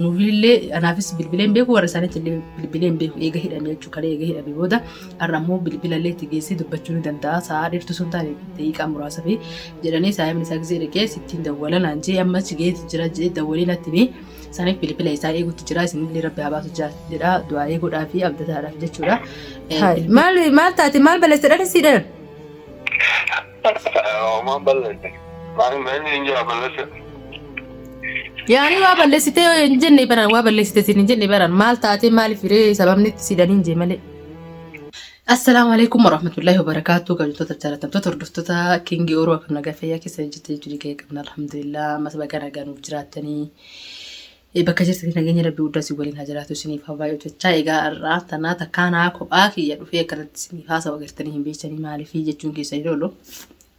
Nuufillee anaafis bilbilee hin beeku, warra isaaniitti illee bilbilee hin beeku. Eega hidhame jechuudha, kalee eega hidhame booda har'a immoo bilbila illee itti geessee dubbachuu ni danda'a, sa'aa dheertuu sun taane daqiiqaa muraasa fi jedhanii saayibni isaa gisee dhaqee sittiin dawwala naan jee, amma achi geetti jira jee dawwalee natti himee, saniif bilbila isaa eegutti jira. Isinillee rabbi haa baasu jedha, du'aa eeguudhaa fi abdataadhaaf jechuudha. Maal maal taate, maal balleesse dhani sii dhalan? Homaan balleesse. Maal inni hin jira balleesse. Yaani waa balleessitee hin jenne baran, waa balleessite siin hin jenne baran, maal taatee, maaliif hiree sababni itti siidhanii hin jee malee. Assalaamu alaikum warahmatullahi wabarakatuh. Kabajamtoota, jaallatamtoota, hordoftoota Kingii Oromoo, akkam nagaa fayyaa keessa jirtu jechuun gahee qabna, alhamdulillah. Ammas baga nagaa nuuf jiraattanii bakka jirtanii nageenya rabbii guddaa isin waliin haa jiraatu, isiniif haa baay'atu jechaa, egaa har'aa tanaa takkaanaa kophaa kiyya dhufee akkanatti isiniif haasawa gartanii hin beektanii maaliifii jechuun keessanii oolu.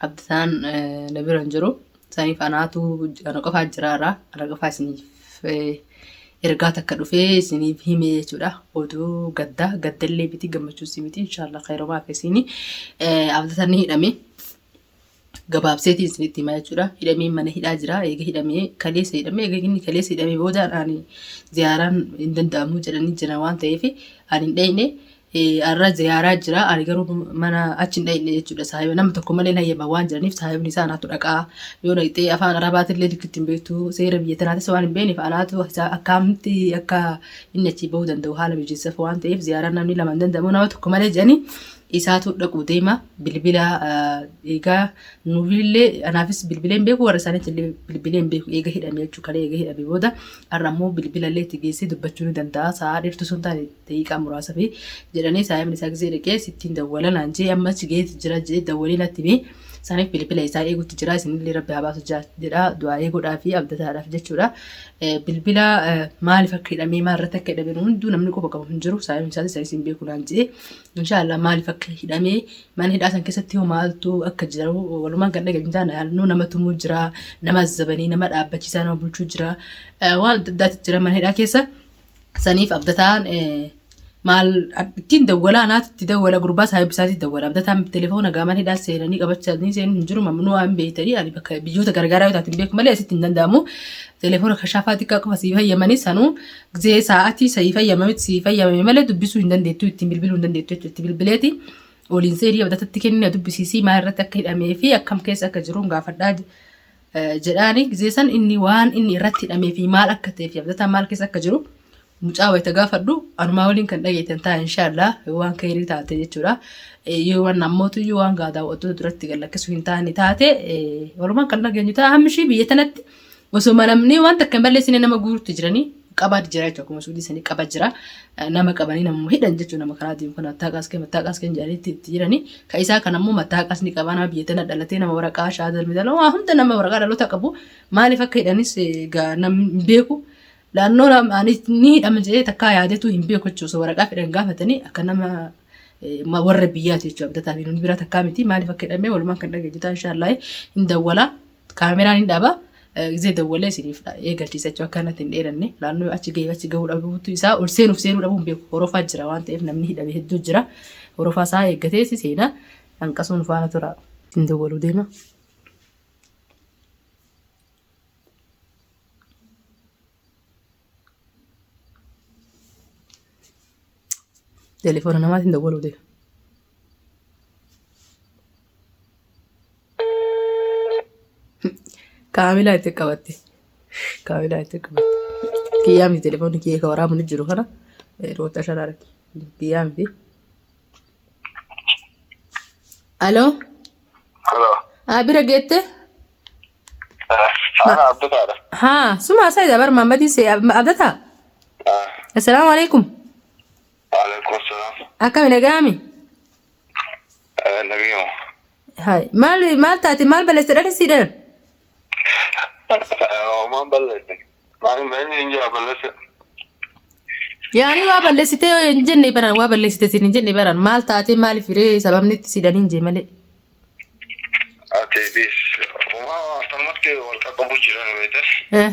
Abdataan na bira hin jiru. Saniif anaatu ana qofaa jira irraa, ana qofaa isiniif ergaa takka dhufee isiniif hime jechuudha. Oduu gaddaa, gaddallee miti, gammachuus miti, inshaallah khayrumaa akkasiini. Abdataan ni hidhame. Gabaabseetiin isinitti himaa jechuudha. Hidhamee mana hidhaa jira. Eega hidhamee kaleessa hidhamee, eega inni kaleessa hidhamee booda ani ziyaaraan hin danda'amu jedhanii jiran waan ta'eef ani hin dhayne. Har'a ziyaaraa jira. Ani garuu mana achi hin dhayne jechuudha. Saahiba nama tokko malee hin hayyaman waan jiraniif saahibni isaa anaatu dhaqaa. Yoo dhaqxee afaan Arabaatillee likkitti hin beektu, seera biyya tanaatis waan hin beekneef anaatu isaa akkamitti akka inni achii bahuu danda'u haala mijeessaaf waan ta'eef ziyaaraan namni lama hin danda'amu nama tokko malee jedhanii isaatu dhaquu deema. Bilbila eegaa nuufillee anaafis bilbilee hin beeku, warra isaaniitti illee bilbilee hin beeku. Eega hidhame jechuudha, kalee eega hidhame booda har'a immoo bilbila illee itti geessee dubbachuu ni danda'a, sa'aa dheertuu sun taane daqiiqaa muraasa fi jedhanii saayibni isaa gisee dhaqee sittiin dawwala naan jee, amma achi geetti jira jee dawwalee natti himee, saniif bilbila isaa eegutti jira. Isinillee rabbi haa baasu jedha, du'aa eeguudhaa fi abdataadhaaf jechuudha. Bilbila maaliif akka hidhamee, maal irratti akka hidhame hunduu namni quba qabu hin jiru. Saayibni isaatis sanis hin beeku naan jee. Inshaallah maaliif akka hidhamee, mana hidhaa san keessatti hoo maaltu akka jiru walumaan kan dhageenyu taana. Naannoo nama tumuu jira, nama azzabanii, nama dhaabbachiisaa, nama bulchuu jira, waan adda addaatu jira mana hidhaa keessa. Saniif abdataan maal ittiin dawwalaa, anaatu itti dawwala, gurbaa saahiba isaatii dawwala. Abdataan telefoona gaaman hidhaa seenanii qabachanii seenuu hin jiru, mamnuu waan beektanii ani bakka biyyoota gargaaraa yoo taate hin beeku malee asitti hin danda'amu. Telefoona kashaafaa xiqqaa qofa sii fayyamanii, sanuu gizee sa'aatii sii fayyamame sii fayyamame malee dubbisuu hin dandeettu, ittiin bilbiluu hin dandeettu jechuudha. Itti bilbileeti oliin seerii abdatatti kennina dubbisiisii, maal irratti akka hidhamee fi akkam keessa akka jiru gaafadhaa jedhaani. Gizee san inni waan inni irratti hidhamee fi maal akka ta'ee fi abdataan maal keessa akka jiru mucaa wayita gaafadhu anumaa waliin kan dhageettan ta'a inshaallah, waan kayrii taate jechuudha. Yoo waan ammootu iyyuu waan gaa daawwattoota duratti gad lakkisuu hin taane taate walumaan kan dhageenyu ta'a. Hammishii biyya tanatti osoo namni waan takka hin balleessine nama guurutti jiranii qabaa jira jechuudha. Akkuma suudii sanii qaba jira. Nama qabanii nama hidhan jechuudha. Nama karaa deemu kana mattaaqaas kee mattaaqaas kee jedhanii itti jiranii. Ka isaa kan ammoo mattaaqaas ni qabaa, nama biyya tana dhalatee, nama waraqaa shaadal midala waa hunda, nama waraqaa dhaloota qabu maaliif akka hidhanis egaa namni hin beeku. Naannoo ani ni hidhama jedhee takkaa yaadetu hin beeku jechuudha. Osoo waraqaa fedhan gaafatanii akka nama warra biyyaati jechuudha. Abdataa fi namni biraa takkaa miti, maaliif akka hidhamee walumaan kan dhageenyu ta'a inshaallah. Hin dawwalaa. Kaameraan hin dhaba. Gizee dawwalee isiniif eegalchiisa jechuudha, akka kanatti hin dheeranne. Naannoo achi gahee achi gahuu dhabuutu isaa ol seenuuf seenuu dhabuu hin beeku. Horofaa jira waan ta'eef namni hidhame hedduu jira. Horofaa isaa eeggatee si seena. Hanqasuun faana tura. Hin dawwaluu deema. Telefoona namaatiin dawwaluu deema. Kaamilaa itti qabatte. Kaamilaa itti qabatte. Kiyyaa miti, telefoonni kiyya ka waraabu ni jiru kana. Roota sharaara kiyyaa miti. Aloo. Hello. Ah, bira geette? Ana abdataadha. Haa, suma asaa bar Maammadii see abdataa? Assalaamu alaikum. Waalaikum salaam. Akkami, nagaami? Nagayuma. Hai, maal maal taate, maal balleesse dhani sii dhalan? Homaan balleesse. Maal inni hin jira balleesse. Yaani waa balleessitee hin jenne baran, waa balleessite siin hin jenne baran, maal taate, maaliif hiree sababni itti si dhaniin jee malee. Ati bis. Homaa akkanumatti wal qaqqabu jiran beekte. Eh?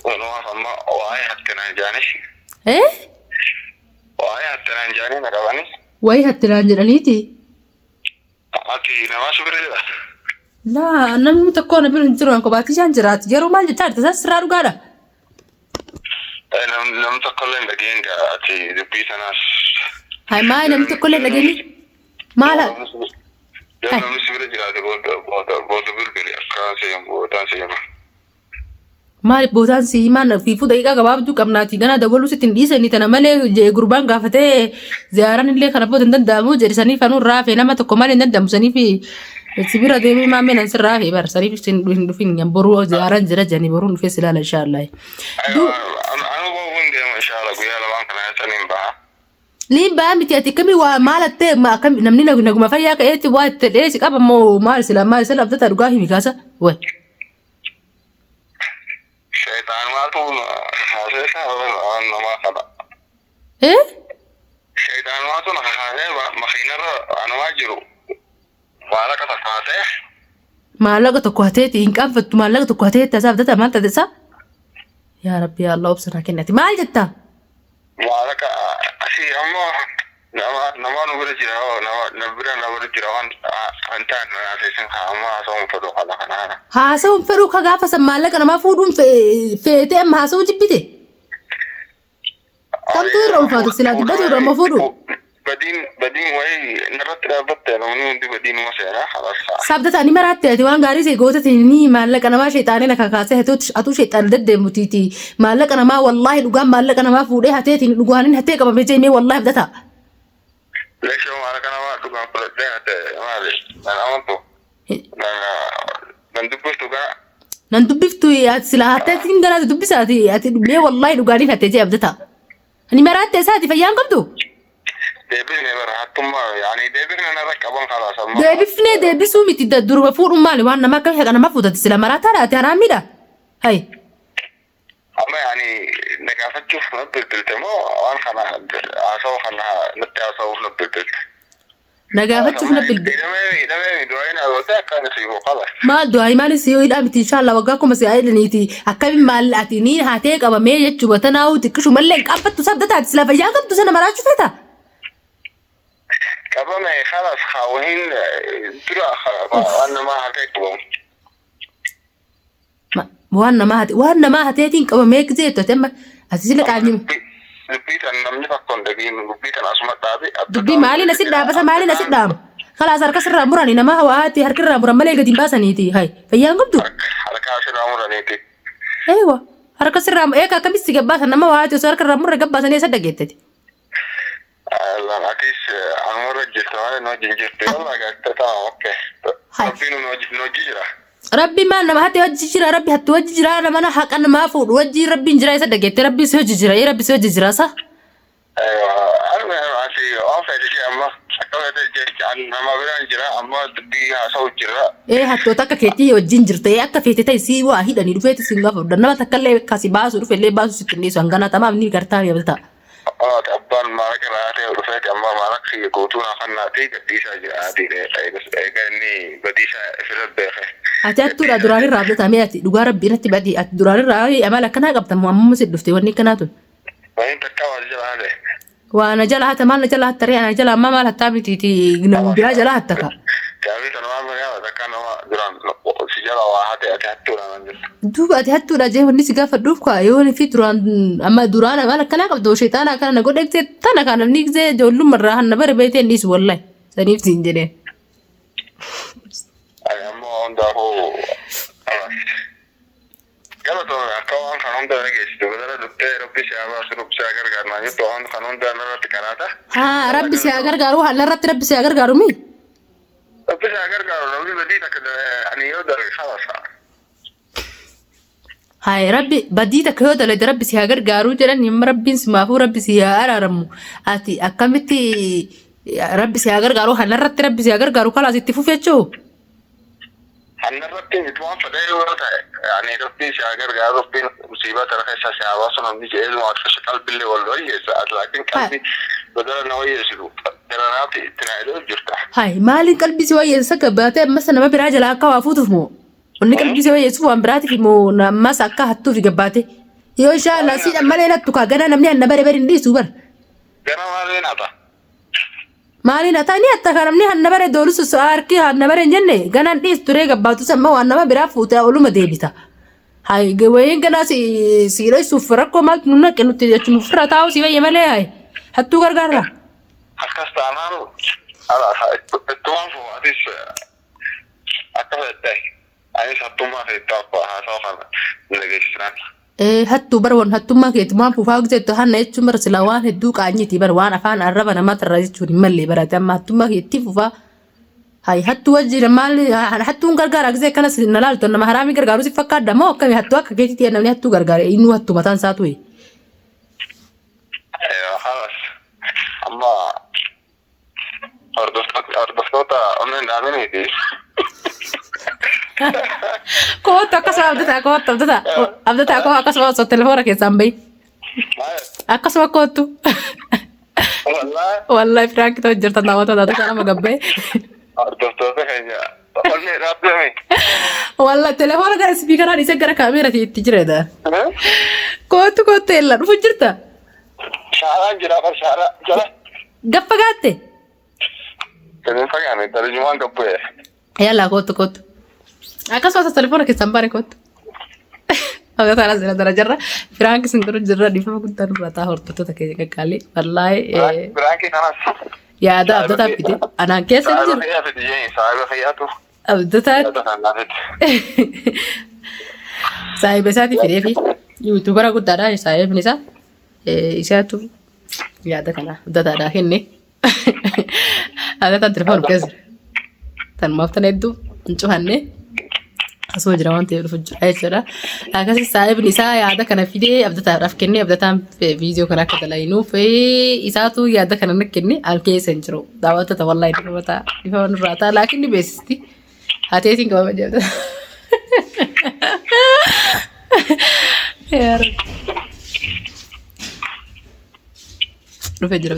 Walumaaf amma waa'ee hattinaan jaanii. Eh? Waa'ee hattinaan jaanii na qabanii. Wayii hattinaan jedhaniiti. Ati namaa si bira jira. Laa, namni tokko na bira hin jiru, an kophaatti isaan jiraatu. Garuu maal jechaa jirta? Isaan sirraa dhugaadha. Namni tokko illee hin dhageen gaa ati dubbii sanaas. Hay maal namni tokko illee hin dhageenye? Maala? Yoo namni si bira jiraate booda booda booda bilbili akka seemu boodaan seema. Maaliif bootaan si himaan fiifuu daqiiqaa gabaabduu qabnaati ganaa dawwaluu sitti hin dhiisanii tana malee gurbaan gaafatee ziyaaraan illee kana booda hin danda'amu jedhe saniif anuu raafe nama tokko malee hin danda'amu saniif si bira deemee maamee nan sirraa hafe bar saniif sin hin dhufin boruu ziyaaraan jira jedhanii boruun dhufee si ilaala inshaallah. Du Anu boobuun deema inshaalla guyyaa lamaan kana saniin baha. Niin ba'a miti ati akkamii waa maal attee akkami namni naguma fayyaa ka'eetti waa itti dhee si qaba moo maal sila maal sila abdata dhugaa himi kaasa way. Shayxaanumaatu haasee waan namaa kana. Eh? Shayxaanumaatu na haasee makiinarra anumaa jiru. Maallaqa tokko hatee. Maallaqa tokko hateeti hin qaanfattu maallaqa tokko hateetti asaa abdata maal taate isaa? Yaa Rabbi yaa Allah obsa naa kennati maal jettaa? Maallaqa asii ammoo nama nama nu bira jira nama na bira na bira jira waan hin taane na haasee amma haasawuun fedhu kana kana. Haasawuun fedhuu ka gaafa san maallaqa namaa fuudhuun feetee amma haasawuu jibbite. Kamtuu irra ulfaata silaa dubbatu irra amma fuudhu. Badiin badiin wayii narratti dhaabbatte namni hundi badiinuma seenaa halas. Sabdata ni maraatte ati waan gaarii see gootati ni maallaqa namaa sheexaanee na kakaasee atuu sheexaan deddeemutiiti maallaqa namaa wallaahi dhugaan maallaqa namaa fuudhee hateetiin dhugaanin hatee qabame jee mee wallaahi abdata. Leeshoo maallaqa namaa dhugaan fudhadhee hate maali? Nan amantu. Nan nan dubbiftu gaa. Nan dubbiftu ati silaa hateetiin galaati dubbisaati ati mee wallaahi dhugaanin hatee jee abdata. Ani maraatte isaati fayyaan qabdu. Deebifne bara hattummaa yaani deebifne narra qaban kalaas amma. Deebifnee deebisuu miti durba fuudhuun maali waan nama akka haqa nama fuutati sila maraataa laate haraamiidha. Hay. Amma yaani na gaafachuuf na bilbilte moo waan kana haasawuu kana natti haasawuuf na bilbilte? Na gaafachuuf na bilbilte. Hidhamee hidhamee du'aa na goote akka ani siifuu qaba. Maal du'aa maalis yoo hidhaa miti inshallah waggaa kuma si haidhaniiti akkamiin maal ati ni hatee qabamee jechuu batanaa'uu xiqqishu mallee hin qaanfattu sabda taati sila fayyaa qabdu sana maraachuu feeta. Qabame khalas haawahin dura waan namaa hatee qabamu. Waan namaa hate waan namaa hateetiin qabamee gisee ati amma ati sila qaanyima. Dubbii tan namni tokko hin dhagiin dubbii tan asuma dhaabi. Dubbii maaliin asit dhaabasa maaliin asit dhaama. Kalaas harka sirraa murani nama hawaati harka irraa muran malee gadi hin baasaniiti. Hay fayyaan qabdu. Harka asirraa muraniiti. Eewa harka sirraa eeka akkamitti si gabbaasan nama hawaati osoo harka irraa murre gabbaasanii eessa dhageettati. Atis anumarra jirta malee nu wajjin jirtu. Yallaa gaazexaa ta'a okkee. Hay. Rabbiin nu wajji jira. Rabbi maal nama hate wajji jira rabbi hattu wajji jira nama na haqa namaa fuudhu wajji rabbiin jira isa dhageette rabbi si wajji jira ee rabbi si wajji jira sa. Ati waan fedhe jee amma akka fedhe jee nama biraan jira amma dubbii haasa'u jira. Ee hattoota akka keetii wajjin jirta ee akka feete ta'e sii waa hidhanii dhufeeti siin gaafa fudhan nama takka illee kasi baasu dhufe illee baasu sitti hin dhiisu hangana tamaam ni gartaa yabata. Ati abbaan maallaqa irraa ta'e dhufeeti amma maallaqa kiyya guutuu naa kannaati gadhiisaa jira ati eega inni badiisaa ifirra beeke. Ati hattuudha duraan irraa abdataa mee ati dhugaa rabbii irratti badii ati duraan irraa amala akkanaa qabda moo ammuma si dhufte wanni akkanaa tun. Waniin takka waa jala haale. Waa na jala hata maal na jala hatta ree ana jala amma maal hattaa mitiiti nama biraa jala hatta ka. Gaabii kana waan biraa takka nama duraan si jala waa hate ati hattuudha naan jirtu. Duuba ati hattuudha jee wanni si gaafadhuuf kaa yoo fi duraan amma duraan maal akkanaa qabdu sheexaana akkana na godhe gisee tana kaa namni gisee ijoollummaa irraa hanna bare beetee hin dhiisu wallahi saniif siin jedheen. Ani ammoo hundaafuu alas. Galatoome akka waan kan hunda dhageessitu badala dhuftee rabbi si haa baasu rabbi si haa gargaaru naan jettu waan kan hunda narratti qaraata. Haa rabbi si haa gargaaru haala irratti rabbi si haa gargaaru mi. Rabbi si haa gargaaru namni badii takka ani yoo dalage khalas. Hayi rabbi badii takka yoo dalagde rabbi si haa gargaaru jedhan amma rabbiin simaafuu rabbi si haa araaramu ati akkamitti rabbi si haa gargaaru haala irratti rabbi si haa gargaaru kalaas itti fufi jechuu. Hanna irratti miti waan fedhe yoo ta'e ani rabbiin si haa gargaaru rabbiin musiibaa tana keessaa si haa baasu namni jedhee waan qalbillee wal wayyeessa ati laakiin qalbii badala na wayyeessitu dararaati itti na hidhuu jirta. Hayi maaliin qalbii si wayyeessa gabbaatee ammas nama biraa jalaa akka waa fuutuuf moo? Wanni qalbii si wayyeessuuf waan biraatiif moo ammas akka hattuuf gabbaate? Yoo inshallah siidhan malee nattu kaa ganaa namni hanna bare bare hin dhiisu bar. Gara maaliin hata? Maaliin hataa ni hatta kaa namni hanna bare doolusu harki hanna bare hin jenne ganaan dhiistu ree gabbaatu samma waan nama biraa fuutee oluma deebita. Hay wayiin ganaa si si dhoysuuf rakkoo maaltu nu naqe nutti jechuun ofirraa taa'uu si fayya malee hay hattuu gargaarra. Akkas taanaan ittumaan fufa atis akka fedhe anis hattummaa keetti haasawa kana dhageessisnaan. Hattuu bara wan hattummaa keetti waan fufaa jettu hanna jechuun bara silaa waan hedduu qaanyiiti bara waan afaan arraba namaatirraa jechuun hin malle barate amma hattummaa keetti fufaa. Hay hattuu wajjin maal hattuun gargaara gisee akkanas na laaltu nama haraamii gargaaru si fakkaadda moo akkami hattuu akka keetitti namni hattuu gargaare innuu hattuu mataan isaa tu'e. Halas amma hordoftoota onneen dhaabiniiti. Kootu akkasuma abdataa kootu abdataa abdataa koo akkasuma osoo telefoona keessaan bahi akkasuma kootu. Wallaahi. Wallahi prank ta'u jirtan daawwattoota taatu nama gabbee. Hordoftoota keenya onnee dhaabdame. Wallahi telefoona gara speakeraa dhiisee gara kaameeraatti itti jira. Kootu kootu ella dhufu jirta. Shaaraan jira bar shaaraa jala. Gaffa gaatte. Kan fagaane darjumaan gabbu'e. Yalla kootu kootu. Akkasumas telefoona keessaan baane kootu. Abdataa as jira dara jirra. Prank isin godhu jirra dhiifama guddaa nurraa ta'a hordoftoota keenya qaqqaalii. Wallaahi Prankii kanas. Yaada abdataa fide. Anaan keessa hin Saahiba jiru. kiyyaa fide jeen saahiba kiyyaatu Abdataan yaada kan naa fide. Saahiba isaatii fideefi YouTubera guddaadha saahibni isaa. Isaatu yaada kana abdataadhaa kenne. Abdataan telefoona keessa jira. Tanumaaf tana hedduu hin cufanne. Asuma jira waan ta'eef dhufu jira jechuudha. Akkasii saahibni isaa yaada kana fidee abdataadhaaf kennee abdataan viidiyoo kana akka dalayinuuf isaatu yaada kana na kenne al keessa hin jiru. Daawwattoota wallaahi dhifama ta'a. Dhifama nurraa ta'a laakiin ni beeksisti. Hateetiin qabama jedha. Yaa Rabbi. Dhufee jira.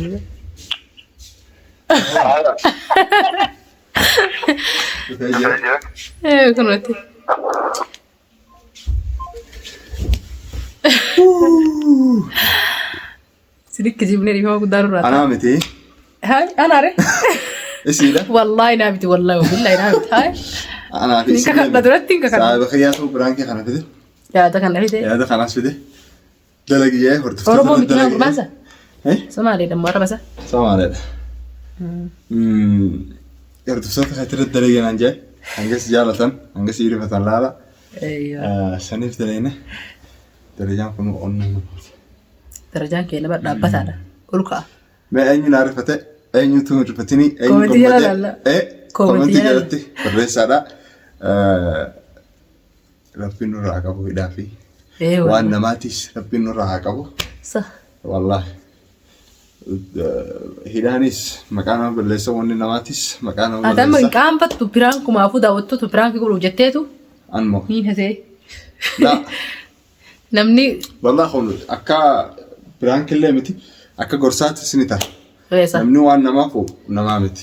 Dhufee jira. Kunuuti. Sinikki jibnee dhiifama guddaa nurraa ta'a. Anaa miti. Hai, anaare. Isiidha. Wallaahi naa miti wallaahi wabillahi naa miti. Hai. Anaa fi Hin kakadha duratti hin kakadha. Saahiba kiyyaatu prankii kana fide. Yaada kana fide. Yaada kanas fide. Dalagi jee hordoftoota Oromoo miti dalagi. gurbaan Eh? Somaaliidha immoo arraba isaa. Somaaliidha. Hordoftoota keetirratti dalagi naan jee. Hangas jaalatan, hangas hirifatan laala. Saniif dalayne. Darajaan kun onnee nama. Darajaan kee nama dhaabbataadha. Ol ka'a. Mee eenyu naa rifate? Eenyutu hin rifatini? Eenyu Koomentii jala gammade? laalla. Koomentii Koomentii jala jalatti barreessaadha. Rabbiin nurraa haa qabu hidhaa fi waan namaatis Rabbiin nurraa haa qabu. Sa. Wallaahi. Hidhaanis maqaa nama balleessa wanni namaatis maqaa nama Ati amma hin balleessa. qaanfattu prankumaafuu daawwattoota prank godhuuf jetteetu Anmoo. niin hasee. Laa. Namni Wallaahi kun akka prankillee miti akka gorsaattis ni ta'a. reessa Namni waan namaa fuudhu namaa miti.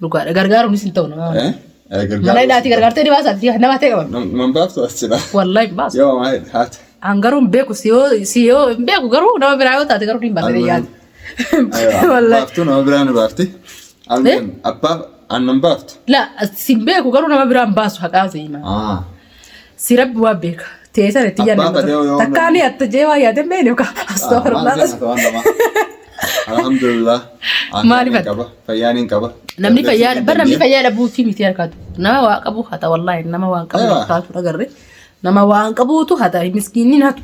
Dhugaadha gargaaruunis hin ta'u nama. Eh? Mana hidhaatii gargaartee ni baasaati nama ta'e qaban. Nan baaftu as jira. Wallaahi hin baasu. Yoo maal haati. An garuu hin beeku si yoo si yoo hin beeku garuu nama biraa yoo taate garuu hin baasanii yaadu. Wallaahi. Baaftu nama biraa ni baafti. Eh? Abbaa annan baaftu. La si hin beeku garuu nama biraa hin baasu haqaa si hima. Ah. Si rabbi waan beeka. Teessan itti Abbaa yaadne. badee yoo- Takkaa ni atta jee waan yaadeen beekne yookaan astagfirullah. Alhamdulillah. Maaliif ati? Qaba. Fayyaan hin qaba. Namni fayyaa bar namni fayyaa dhabuufi miti harkaatu. Nama waa qabu hata wallaahi nama waan qabu Aywa. harkaatu agarre. Nama waan qabuutu hata miskiinni hatu.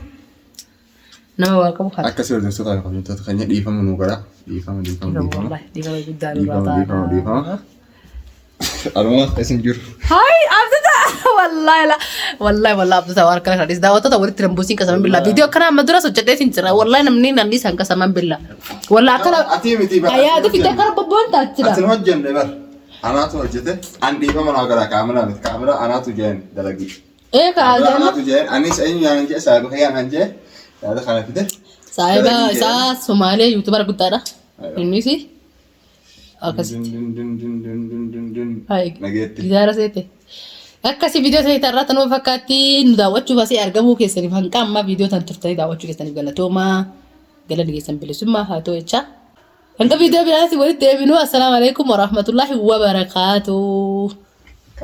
Nama waa qabu hata. Akkasii hordoftoota fi kabajamtoota keenya dhiifama nuu godha. Dhiifama dhiifama dhiifama. Wallaahi dhiifama guddaa nurraa Dhiifama dhiifama dhiifama. ta'a. Anuma isin jiru. Hai abdata wallahi la wallahi wallahi abdata waan akkana kana daawwattoota walitti nan buusiin qasaman billaa viidiyoo akkana amma duras hojjedhee sin jira wallahi namni namni isaan qasaman billaa wallahi akkana Ati miti bara. Ayaatu fidee akkana bobboon taachila. Ati hin hojjenne bar. Anaatu hojjete. An dhiifama naa godha kaameraa miti. Kaameraa anaatu jeen dalagi. Ee kaa Kaameraa anaatu jeen anis eenyu yaan jee saahiba kiyyaan han jee yaada kana fide. Saahiba Dalagii isaa Somaalee YouTubera guddaadha. Innis akkasitti. Dun dun dun dun dun dun dun. Hai. Nageetti. Gitaara seete. Akkasi viidiyoo ta'e irraa tanuma fakkaatti nu daawwachuuf asii argamuu keessaniif hanqa ammaa viidiyoo tan turtanii daawwachuu keessaniif galatoomaa galanni keessan bilisummaa haa ta'u jechaa. Hanga viidiyoo biraatti walitti deebinu assalaamu alaikum warahmatullaahi wabarakaatuh.